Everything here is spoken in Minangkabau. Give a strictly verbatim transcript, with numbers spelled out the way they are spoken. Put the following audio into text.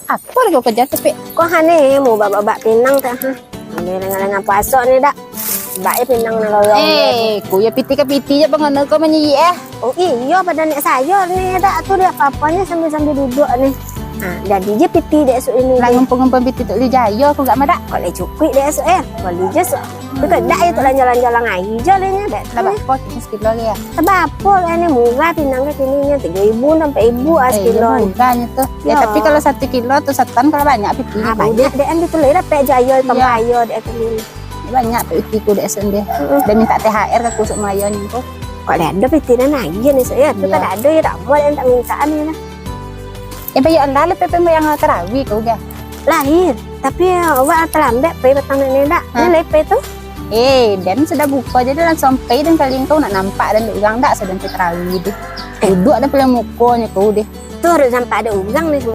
Apo lai kau kaja tu, Pik? Ko ha ni, mau babak-babak pinang tu, ha. Ni lengah-lengah puaso ni, Dak. Bak e pinang ni, kalau Eh, ko yo piti ka piti se, bangana kau manyiyik, eh. Oh iyo, pado nek sayo ni, Dak. Tu dek apo-aponyo sambil-sambil duduak ni. Ha, jadi se piti dek esok ini. Lah, ngumpul-ngumpul piti tu lai jayo, ko gak mah, Dak? Ko lai cukuik dek esok, eh. Ko lai je esok. Tu kan dak yo tu lanjang-lanjang aia je lah nyo, dak tu. Lah, bapo tu sakilo lai, yo? Lah, bapo lah ni, murah pinang ko kini nyo, tigo ribu, ampek ribu ah sakilo. Eh, iyo, murah nyo tu. Yo, tapi kalau satu kilo tu, saton kalau banyak piti. Ah, banyak dek an tu lai, dapek jayo, iyo, pampayo dek an tu. Banyak piti ku dek an deh. Heeh. Dah minta T H R ka ku sok mayo nyo tu. Kok lah ado piti nan agiah ni, yo? Tu kan ado yo, dak amuah dek an tak mintaan ni lah. Eh, bayo lah, lepe pembayang tarawih kau, Ga? Lahia, tapi awak talambek pai patang ni, Dak. Hah? Ni lepe tu. Eh, den sudah buko se, den langsuang pai, den kali kau nak nampak den dek urang dak, sadang tarawih deh. Eh. Duduak den paliang muko nyo kau deh. Tu harus nampak ado urang ni.